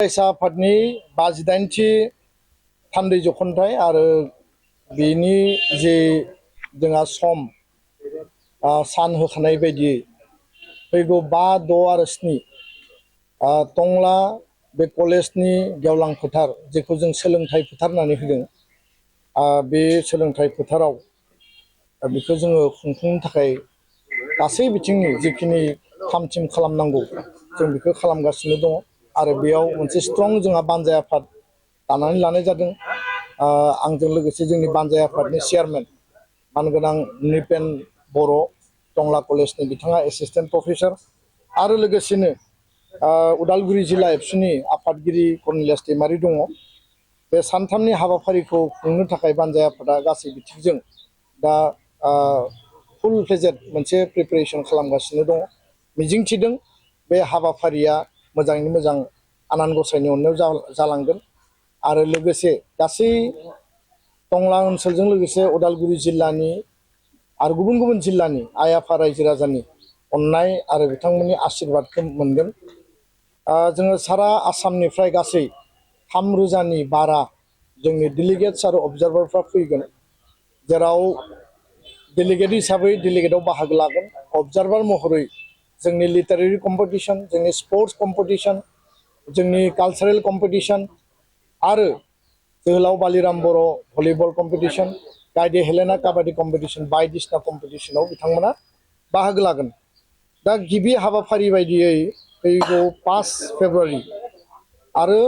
फरायसा आफादनि 58थि थान्दै जख'न्थाइ आरो बेनि जे जोंहा सम सान होखानाय बायदियै फैगौ 5, 6 आरो 7 टंला बे कलेजनि गेवलां फोथार जेखौ जों सोलोंथाइ फोथार होननानै होदों बे सोलोंथाइ फोथाराव बेखौ जोङो खुंफुंनो थाखाय गासै बिथिंनि जिखिनि थाम-थिम खालामनांगौ जों बेखौ खालामगासिनो दङ आरो बेयाव मोनसे स्ट्रं जोंहा बानजाय आफाद दानानै लानाय जादों। आंजों लोगोसे जोंनि बानजाय आफादनि चेयारमेन मानगोनां नृपेन बर' टंला कलेजनि बिथाङा एसिस्टेन्ट प्रफेसर आरो लोगोसेनो उदालगुरि जिल्ला एबसुनि आफादगिरि कर्नेलियास दैमारि दङ। बे सानथामनि हाबाफारिखौ खुंनो थाखाय बानजाय आफादा गासै बिथिंजों दा फुल फ्लेजेड मोनसे प्रिपेरेसन खालामगासिनो दङ। मिजिंथिदों बे हाबाफारिया मोजाङैनो मोजां आनान गसाइनि अननायाव जालांगोन आरो लोगोसे गासै टंला ओनसोलजों लोगोसे उदालगुरि जिल्लानि आरो गुबुन गुबुन जिल्लानि आइ आफा रायजो राजानि अननाय आरो बिथांमोननि आशीर्बादखौ मोनगोन। जोङो सारा आसामनिफ्राय गासै 3,000नि बारा जोंनि डेलिगेट्स आरो अबजार्भारफ्रा फैगोन, जेराव डेलिगेट हिसाबै डेलिगेटआव बाहागो लागोन, अबजार्भार महरै जोंनि लिटारेरि कम्पिटिशन, जोंनि स्पर्ट्स कम्पिटिशन, जोंनि कालचारेल कम्पिटिशन आरो जोहोलाव बालिराम बर' भलिबल कम्पिटिशन, गायदे हेलेना काबादि कम्पिटिशन बायदिसिना कम्पिटिशनाव बिथांमोना बाहागो लागोन। दा गिबि हाबाफारि बायदियै फैगौ 5 फेब्रुवारि आरो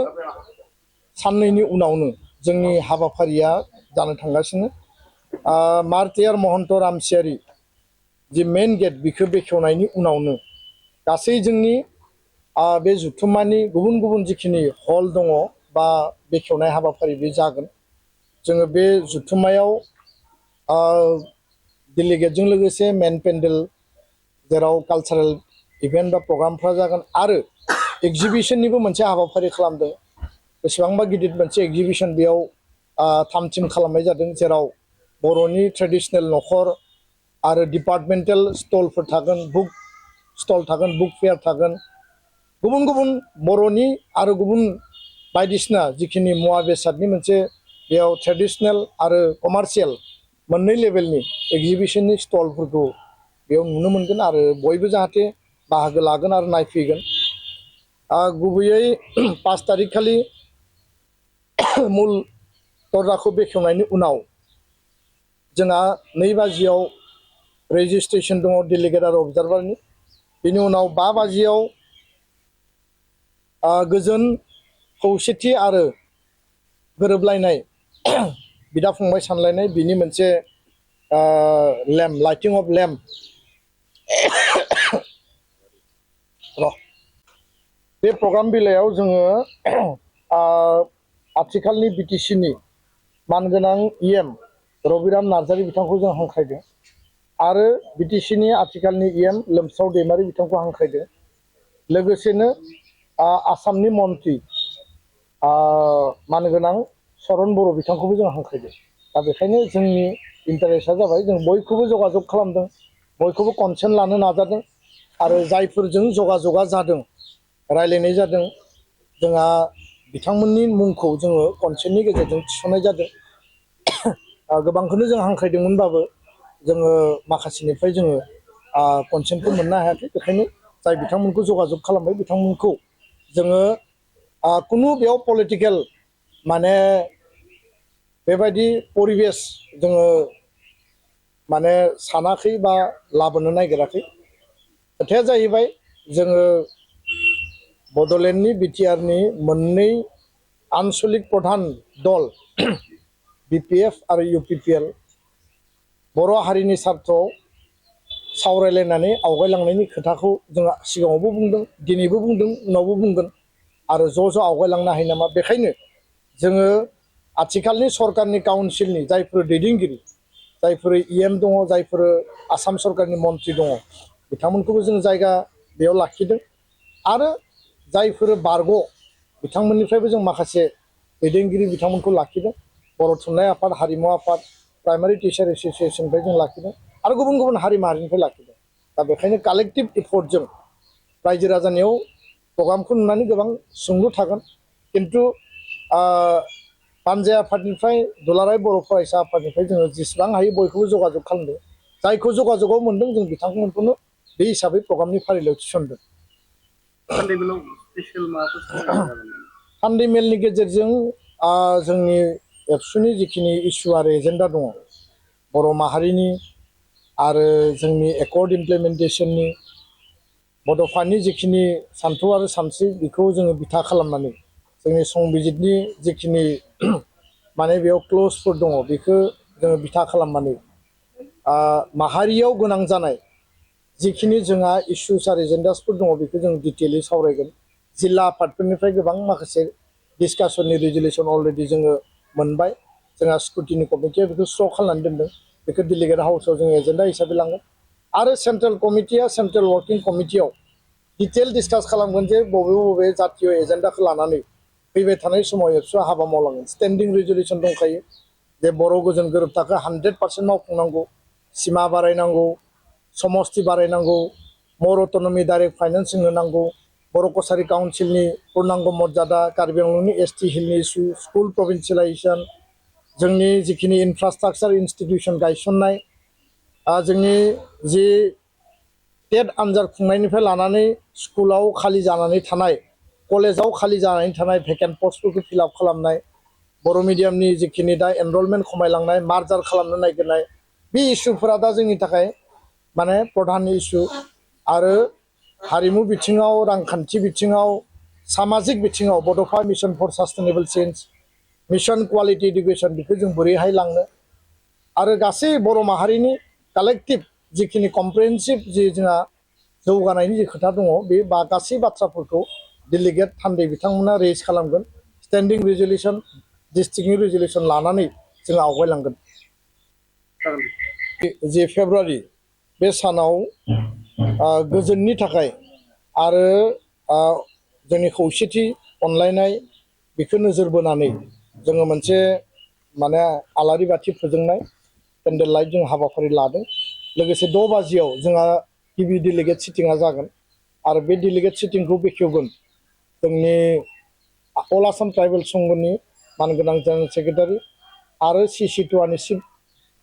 साननैनि उनावनो जोंनि हाबाफारिया जानो थांगासिनो। मार्टियार महन्त रामसियारि जि मेन गेट बिखौ बेखेवनायनि उनावनो गासै जोंनि बे जुथुम्मानि गुबुन गुबुन जिखिनि हल दङ बा बेखेवनाय हाबाफारि बे जागोन। जोङो बे जुथुम्मायाव डेलिगेटजों लोगोसे मेन पेन्डेल जेराव कालचारेल इभेन्ट बा प्रग्रामफ्रा जागोन आरो एक्जिबिशननिबो मोनसे हाबाफारि खालामदों। बेसेबांबा गिदिर मोनसे एक्जिबिशन बेयाव थाम-थिम खालामनाय जादों, जेराव बर'नि ट्रेडिशनेल न'खर आरो डिपार्टमेन्टेल स्टलफोर थागोन, बुक स्टल थागोन, बुक फेयार थागोन, गुबुन गुबुन बर'नि आरो गुबुन बायदिसिना जिखिनि मुवा बेसादनि मोनसे बेयाव ट्रेडिशनेल आरो कमार्शियेल मोननै लेभेलनि एक्जिबिशननि स्टलफोरखौ बेयाव नुनो मोनगोन आरो बयबो जाहाथे बाहागो लागोन आरो नायफैगोन। गुबैयै 5 तारिख खालि मुल दरजाखौ बेखेवनायनि उनाव जोंहा 2 बाजियाव रेजिस्ट्रेसन दङ डेलिगेट आरो अबजार्भारनि। बेनि उनाव 5 बाजियाव गोजोन खौसेथि आरो गोरोबलायनाय बिदा फंबाय सानलायनाय बिनि मोनसे लेम्प, लाइटिं अफ लेम्प बे प्रग्राम बिलायाव जोङो आथिखालनि बिटिसिनि मानगोनां इएम रबिराम नार्जारी बिथांखौ जों हांख्रायदों आरो बिटिसिनि आथिखालनि इएम लोमस्राव दैमारी बिथांखौ हांख्रायदों। लोगोसेनो आसामनि मन्त्रि मानगोनां चरन बर' बिथांखौबो जों हांख्रायदों। दा बेखायनो जोंनि इन्टारेस्टआ जाबाय जों बयखौबो जगाजग खालामदों, बयखौबो कनसेन्ट लानो नाजादों आरो जायफोरजों जगाजगा जादों, रायलायनाय जादों, जोंहा बिथांमोननि मुंखौ जोङो कनसेन्टनि गेजेरजों थिसननाय जादों। गोबांखौनो जों हांख्रायदोंमोनबाबो जोङो माखासेनिफ्राय जोङो कनसेन्टखौ मोननो हायाखै। बेखायनो जाय बिथांमोनखौ जगाजग खालामबाय बिथांमोनखौ जोङो कुनु बेयाव पलिटिकेल माने बेबायदि परिबेस जोङो माने सानाखै बा लाबोनो नागिराखै। खोथाया जाहैबाय जोङो बड'लेण्डनि बिटिआरनि मोननै आनसलिक प्रधान दल बिपिएफ आरो इउपिपिएल बर' हारिनि सार्थआव सावरायलायनानै आवगायलांनायनि खोथाखौ जों सिगाङावबो बुंदों, दिनैबो बुंदों, उनावबो बुंगोन आरो ज' आवगायलांनो हायो नामा। बेखायनो जोङो आथिखालनि सरकारनि काउन्सिलनि जायफोर दैदेनगिरि, जायफोर इएम दङ, जायफोर आसाम सरकारनि मन्त्रि दङ, बिथांमोनखौबो जों जायगा बेयाव लाखिदों आरो जायफोर बारग' बिथांमोननिफ्रायबो जों माखासे दैदेनगिरि बिथांमोनखौ लाखिदों। बर' थुनलाइ आफाद, हारिमु आफाद, प्राइमारि टिचार एस'सियेसननिफ्राय जों लाखिदों आरो गुबुन गुबुन हारि माहारिनिफ्राय लाखिदों। दा बेखायनो कालेक्टिभ एफर्टजों रायजो राजानियाव प्रग्रामखौ नुनानै गोबां सोंलु थागोन खिन्थु पान्जाय आफादनिफ्राय दुलाराय बर' फरायसा आफादनिफ्राय जोङो जेसेबां हायो बयखौबो जगाजग खालामदों जायखौ जगाजगआव मोन्दों जों बिथांमोनखौनो बे हिसाबै प्रग्रामनि फारिलाइयाव थिसनदों सानडे मेलनि गेजेरजों जोंनि एबसुनि जिखिनि इस्यु आरो एजेन्डा दङ बर' माहारिनि आरो जोंनि एकर्ड इमप्लिमेन्टेसननि बड'फानि जिखिनि सान्थौ आरो सानस्रि बेखौ जोङो बिथा खालामनानै जोंनि संबिजितनि जिखिनि माने बेयाव क्लजफोर दङ बेखौ जोङो बिथा खालामनानै माहारियाव गोनां जानाय जिखिनि जोंहा इस्युस आरो एजेन्डासफोर दङ बेखौ जों डिटेलि सावरायगोन जिल्ला आफादफोरनिफ्राय गोबां माखासे डिसकासननि रेजुलेसन अलरेडि जोङो मोनबाय जोंहा स्क्रुटिनि कमिटिया बेखौ स्र' खालामनानै दोनदों बेखौ डेलिगेट हाउसआव जोङो एजेन्डा हिसाबै लांगोन आरो सेन्ट्रेल कमिटिया सेन्ट्रेल वर्किं कमिटियाव डिटेल डिसकास खालामगोन जे बबे बबे जातीय एजेन्डाखौ लानानै फैबाय थानाय समाव एबसुआ हाबा मावलांगोन स्टेन्डिं रेजुलेसन दंखायो जे बर' गोजोन गोरोबथाखौ 100% मावफुंनांगौ सिमा बारायनांगौ समस्ति बारायनांगौ मर अट'नमि डाइरेक्ट फाइनेन्सिं होनांगौ बर' कसारि काउन्सिलनि पूर्णांग मर्यादा कार्बि आंलंनि एसटि हिलनि इस्यु स्कुल प्रभिन्सियेलाइजेसन जोंनि जिखिनि इनफ्रास्ट्राक्चार इन्स्टिटिउसन गायसननाय जोंनि जि टेट आनजाद खुंनायनिफ्राय लानानै स्कुलाव खालि जानानै थानाय कलेजाव खालि जानानै थानाय भेकेन्ट पस्टफोरखौ फिलआप खालामनाय बर' मिडियामनि जिखिनि दा एनरलमेन्ट खमायलांनाय मार्जार खालामनो नागिरनाय बे इस्युफोरा दा जोंनि थाखाय माने प्रधान इस्यु आरो हारिमु बिथिङाव रांखान्थि बिथिङाव सामाजिक बिथिङाव Bodofa mission for sustainable change mission quality education बेखौ जों बोरैहाय लांनो आरो गासै बर' माहारिनि कालेक्टिभ जिखिनि कमप्रिहेन्सिभ जि जोंहा जौगानायनि जि खोथा दङ बे गासै बाथ्राफोरखौ डेलिगेट थान्दै बिथांमोना रेज खालामगोन स्टेन्डिं रेजुलेसन डिस्ट्रिक्टनि रेजुलेसन लानानै जों आवगायलांगोन जे फेब्रुवारि बे सानाव गोजोननि थाखाय आरो जोंनि खौसेथि अनलायनाय बेखौ नोजोर बोनानै जोङो मोनसे माने आलारि बाथि फोजोंनाय केन्डेल लाइट जों हाबाफारि लादों लोगोसे 6 बाजियाव जोंहा गिबि डेलिगेट सिटिंआ जागोन आरो बे डेलिगेट सिटिंखौ बेखेवगोन जोंनि अल आसाम ट्राइबेल संघनि मानगोनां जेनेरेल सेक्रेटारि आरो CC2आनि चिफ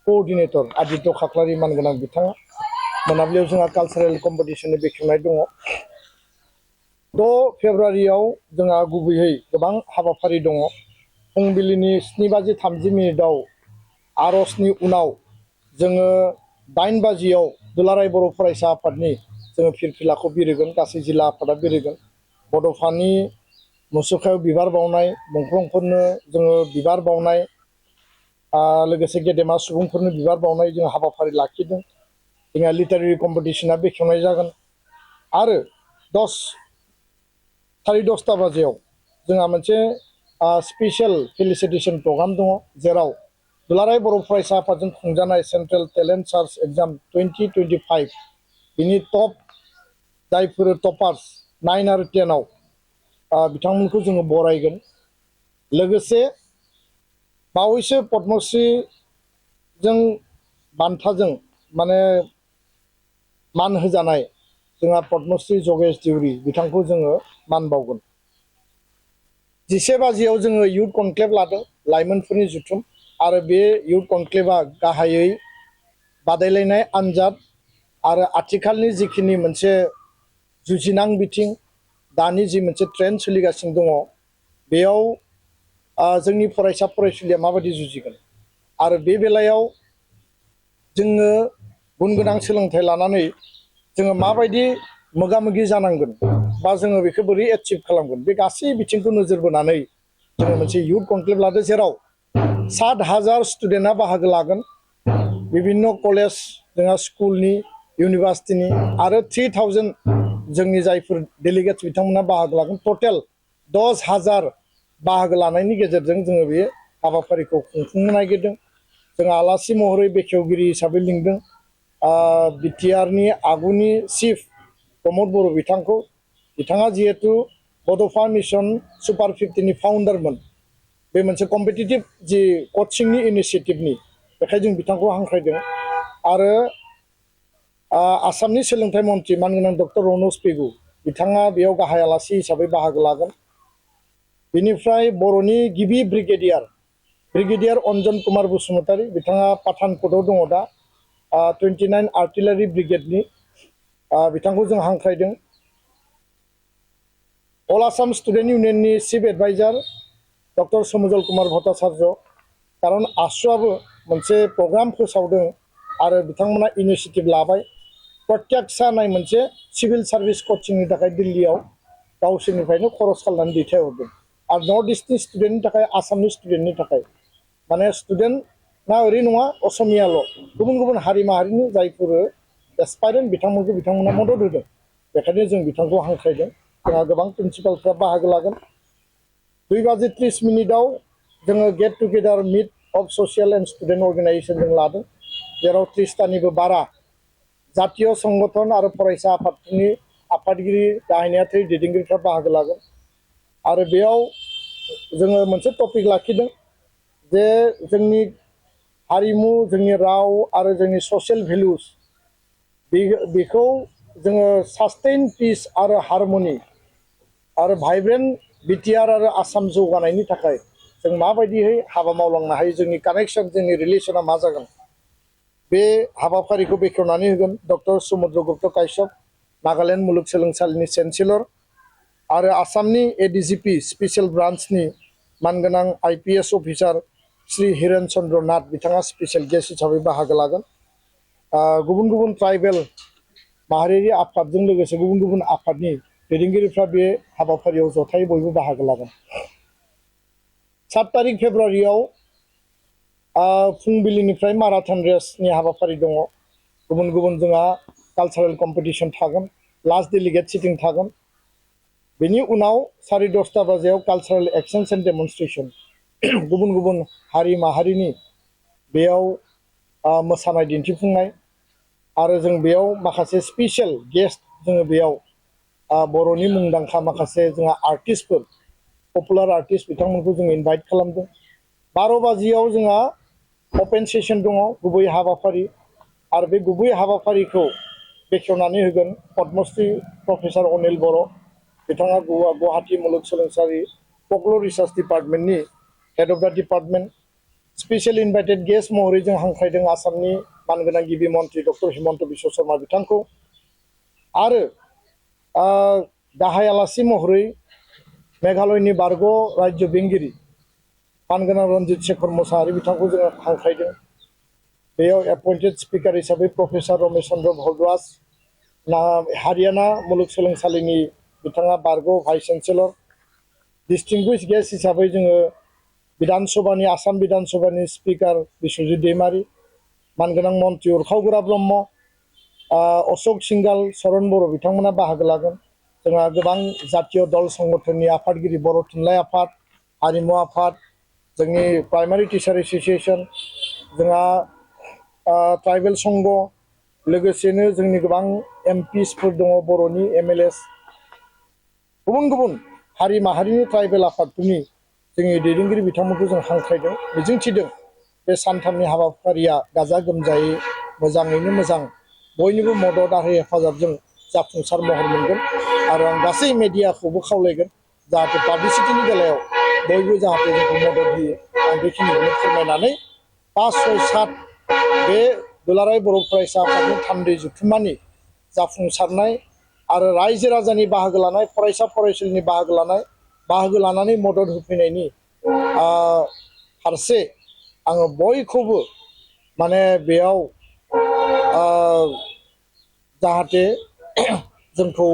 कोअर्डिनेटर आदित्य खाख्लारि मानगोनां बिथाङा मोनाबिलियाव जोंहा कालचारेल कम्पिटिशननि बेखेवनाय दङ 6 फेब्रुवारियाव जोंहा गुबैयै गोबां हाबाफारि दङ फुंबिलिनि 7:30 आर'जनि उनाव जोङो 8 बाजियाव दुलाराय बर' फरायसा आफादनि जोङो फिरफिलाखौ बिरहोगोन गासै जिल्ला आफादा बिरहोगोन बड'फानि मुसुखायाव बिबार बावनाय मुंख्लंफोरनो जोङो बिबार बावनाय लोगोसे गेदेमा सुबुंफोरनो बिबार बावनाय जों हाबाफारि लाखिदों जोंहा लिटारेरि कम्पिटिशना बेखेवनाय जागोन आरो 10:30 बाजियाव जोंहा मोनसे स्पेशल फेलिसिटेसन प्रग्राम दङ जेराव दुलाराय बर' फरायसा आफादजों खुंजानाय सेन्ट्रेल टेलेन्ट सार्च एग्जाम 2025 बिनि टप जायफोर टपार्स 9 आरो 10 बिथांमोनखौ जोङो बरायगोन लोगोसे बावैसो पद्मश्रीजों बान्थाजों माने मान होजानाय जोंहा पद्मश्री जगेश देउरि बिथांखौ जोङो मान बावगोन 11 बाजियाव जोङो इयुथ कनक्लेभ लादों लाइमोनफोरनि जुथुम आरो बे इयुथ कनक्लेभआ गाहायै बादायलायनाय आनजाद आरो आथिखालनि जिखिनि मोनसे जुजिनां बिथिं दानि जि मोनसे ट्रेन्ड सोलिगासिनो दङ बेयाव जोंनि फरायसा फरायसुलिया माबायदि जुजिगोन आरो बे बेलायाव जोङो गुन गोनां सोलोंथाइ लानानै जोङो माबायदि मोगा-मोगि जानांगोन बा जोङो बेखौ बोरै एचिभ खालामगोन बे गासै बिथिंखौ नोजोर बोनानै जोङो मोनसे इयुथ कनक्लेभ लादों जेराव 7,000 स्टुडेन्टआ बाहागो लागोन विभिन्न कलेज जोंहा स्कुलनि इउनिभार्सिटिनि आरो 3,000 जोंनि जायफोर डेलिगेट्स बिथांमोना बाहागो लागोन टटेल 10,000 बाहागो लानायनि गेजेरजों जोङो बे हाबाफारिखौ खुंफुंनो नागिरदों जों आलासि महरै बेखेवगिरि हिसाबै लिंदों बिटिआरनि आगुनि चिफ प्रमद बर' बिथांखौ बिथाङा जिहेतु बड'फा मिशन सुपार 50नि फाउन्डारमोन बे मोनसे कम्पिटिटिभ जि कचिंनि इनिसिएटिभनि बेखायनो जों बिथांखौ हांख्रायदों आरो आसामनि सोलोंथाइ मन्थ्रि मानगोनां डक्टर रनज पेगु बिथाङा बेयाव गाहाय आलासि हिसाबै बाहागो लागोन बेनिफ्राय बर'नि गिबि ब्रिगेडियार अन्जन कुमार बसुमतारी बिथाङा पाठानकोटआव दङ दा 29 आर्टिलारि ब्रिगेडनि बिथांखौ जों हांख्रायदों अल आसाम स्टुडेन्ट इउनियननि chief adviser doctor Samujjal Kumar Bhattacharya कारन आसुआबो मोनसे प्रग्राम फोसावदों आरो बिथांमोना इनिशिएटिभ लाबाय प्रत्यक्ष होननाय मोनसे सिभिल सार्भिस कचिंनि थाखाय दिल्लीयाव गावसोरनिफ्रायनो खरस खालामनानै दैथायहरदों आरो नर्थ इस्टनि स्टुडेन्टनि थाखाय आसामनि स्टुडेन्टनि थाखाय माने स्टुडेन्टना ओरै नङा असमियाल' गुबुन गुबुन हारि माहारिनि जायफोर एसपायरेन्ट बिथांमोना मदद होदों बेखायनो जों बिथांखौ हांख्रायदों जोंहा गोबां प्रिन्सिपालफ्रा बाहागो लागोन 2:30 जोङो get together meet of social and student organisation जों लादों जेराव 30टानिबो बारा जातीय संगठन आरो फरायसा आफादफोरनि आफादगिरि गाहाय नेहाथारि दैदेनगिरिफ्रा बाहागो लागोन आरो बेयाव जोङो मोनसे टपिक लाखिदों जे जोंनि हारिमु जोंनि राव आरो जोंनि ससियेल भेलुस बेखौ जोङो सास्टेइन पिस आरो हारमनि आरो भाइब्रेन्ट बिटिआर आरो आसाम जौगानायनि थाखाय जों माबायदियै हाबा मावलांनो हायो जोंनि कानेक्सन जोंनि रिलेसना मा जागोन बे हाबाफारिखौ बेखेवनानै होगोन डक्टर समुद्र गुप्त काश्यप नागालेण्ड मुलुगसोलोंसालिनि चेन्सेलर आरो आसामनि एडिजिपि स्पेसियेल ब्रान्चनि मानगोनां आइपिएस अफिसार श्री हिरेन चन्द्र नाथ बिथाङा स्पेसियेल गेस्ट हिसाबै बाहागो लागोन गुबुन गुबुन ट्राइबेल माहारियारि आफादजों लोगोसे गुबुन गुबुन आफादनि दैदेनगिरिफ्रा बे हाबाफारियाव जथायै बयबो बाहागो लागोन 7 तारिख फेब्रुवारियाव फुंबिलिनिफ्राय माराथन रेसनि हाबाफारि दङ गुबुन गुबुन जोंहा कालचारेल कम्पिटिशन थागोन लास्ट डेलिगेट सिटिं थागोन बेनि उनाव 10:30 बाजियाव कालचारेल एक्सचेन्ज एन्ड डेमनस्ट्रेशन गुबुन गुबुन हारि माहारिनि बेयाव मोसानाय दिन्थिफुंनाय आरो जों बेयाव माखासे स्पेसियेल गेस्ट जोङो बेयाव बर'नि मुंदांखा माखासे जोंहा आर्टिस्टफोर पपुलार आर्टिस्ट बिथांमोनखौ जों इनभाइट खालामदों 12 बाजियाव जोंहा अपेन सेसन दङ गुबै हाबाफारि आरो बे गुबै हाबाफारिखौ बेखेवनानै होगोन पद्मश्री प्रफेसर अनिल बर' बिथाङा गुवाहाटी मुलुगसोलोंसालि फकलर रिसार्च डिपार्टमेन्टनि हेड अफ द डिपार्टमेन्ट स्पेसियेल इनभाइटेड गेस्ट महरै जों हांख्रायदों आसामनि मानगोनां गिबि मन्त्रि डक्टर हिमन्त बिश्व शर्मा बिथांखौ आरो गाहाय आलासि महरै मेघालयनि बारग' राज्य बेंगिरि मानगोनां रन्जित शेखर मोसाहारि बिथांखौ जोङो हांख्रायदों बेयाव एपइन्टेड स्पिकार हिसाबै प्रफेसर रमेश चन्द्र भरद्वाज हारियाना मुलुगसोलोंसालिनि बिथाङा बारग' भाइस चेन्सेलर डिस्टिंगुइश गेस्ट हिसाबै जोङो आसाम विधान सभानि स्पिकार बिश्वजित दैमारि मानगोनां मन्त्रि उरखाव ब्रह्म अशोक सिंगाल सरन बर' बिथांमोना बाहागो लागोन जोंहा गोबां जातीय दल संगठननि आफादगिरि बर' थुनलाइ आफाद हारिमु आफाद जोंनि प्राइमारि टिचार एस'सिएशन जोंहा ट्राइबेल संघ लोगोसेनो जोंनि गोबां एमपिसफोर दङ बर'नि एमएलएस गुबुन गुबुन हारि माहारिनि ट्राइबेल आफादफोरनि जोंनि दैदेनगिरि बिथांमोनखौ जों हांख्रायदों मिजिंथिदों बे सानथामनि हाबाफारिया गाजा गोमजायै मोजाङैनो मोजां बयनिबो मदद आरो हेफाजाबजों जाफुंसार महर मोनगोन आरो आं गासै मेडियाखौबो खावलायगोन जाहाथे पाब्लिसिटिनि बेलायाव बयबो जाहाथे जोंखौ मदद होयो आं बेखिनिखौनो फोरमायनानै 5, 6, 7 बे दुलाराय बर' फरायसा आफादनि थान्दै जथुम्मानि जाफुंसारनाय आरो रायजो राजानि बाहागो लानाय फरायसा फरायसुलिनि बाहागो लानानै मदद होफैनायनि फारसे आङो बयखौबो माने बेयाव जाहाथे जोंखौ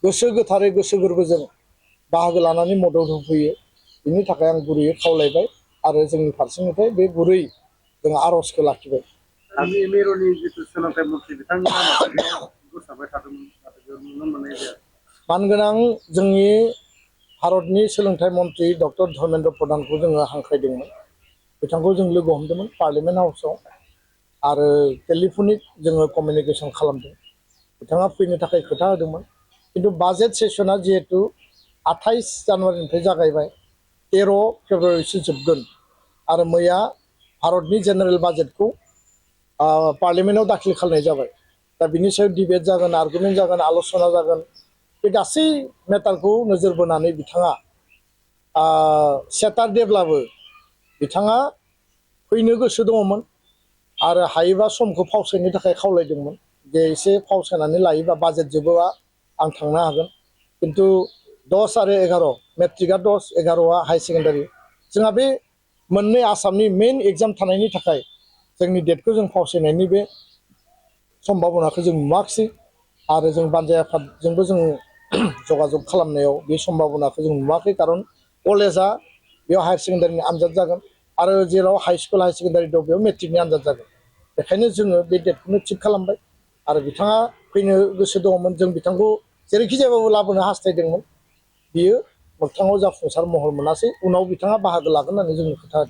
गोसो गोथारै गोसो गोरबोजों बाहागो लानानै मदद होफैयो बिनि थाखाय आं गुरैयै खावलायबाय आरो जोंनि फारसेनिफ्राय बे गुरै जों आर'जखौ लाखिबाय मानगोनां जोंनि भारतनि सोलोंथाइ मन्त्रि डक्टर धर्मेन्द्र प्रधानखौ जोङो हांख्रायदोंमोन बिथांखौ जों लोगो हमदोंमोन पार्लियामेन्ट हाउसआव आरो टेलिफनिक जोङो कमिउनिकेसन खालामदों बिथाङा फैनो थाखाय खोथा होदोंमोन किन्तु बाजेट सेसना जिहेतु 28 जानुवारिनिफ्राय जागायबाय 13 फेब्रुवारिसो जोबगोन आरो मैया भारतनि जेनेरेल बाजेटखौ पार्लियामेन्टआव दाखिल खालामनाय जाबाय दा बिनि सायाव डिबेट जागोन आर्गुमेन्ट जागोन आल'सना जागोन बे गासै मेटारखौ नोजोर बोनानै बिथाङा सेटारडेब्लाबो बिथाङा फैनो गोसो दङमोन आरो हायोबा समखौ फावसायनो थाखाय खावलायदोंमोन जे एसे फावसायनानै लायोबा बाजेट जोबोबा आं थांनो हागोन खिन्थु 10 आरो 11 मेट्रिकआ 10 11आ हाई सेकेन्डारि जोंहा बे मोननै आसामनि मेइन एग्जाम थानायनि थाखाय जोंनि डेटखौ जों फावसायनायनि बे सम्भाबनाखौ जों नुवाखिसै आरो जों बानजाय आफादजोंबो जों जगाजग खालामनायाव बे सम्भाबनाखौ जों नुवाखै खारन कलेजा बेयाव हायार सेकेन्डारिनि आनजाद जागोन आरो जेराव हाई स्कुल हायार सेकेन्डारि दं बेयाव मेट्रिकनि आनजाद जागोन बेखायनो जोङो बे डेटखौनो थिग खालामबाय आरो बिथाङा फैनो गोसो दङमोन जों बिथांखौ जेरैखि जायाबाबो लाबोनो हास्थायदोंमोन बियो मोगथाङाव जाफुंसार महर मोनासै उनाव बिथाङा बाहागो लागोन होननानै जोंनो खोथा होदों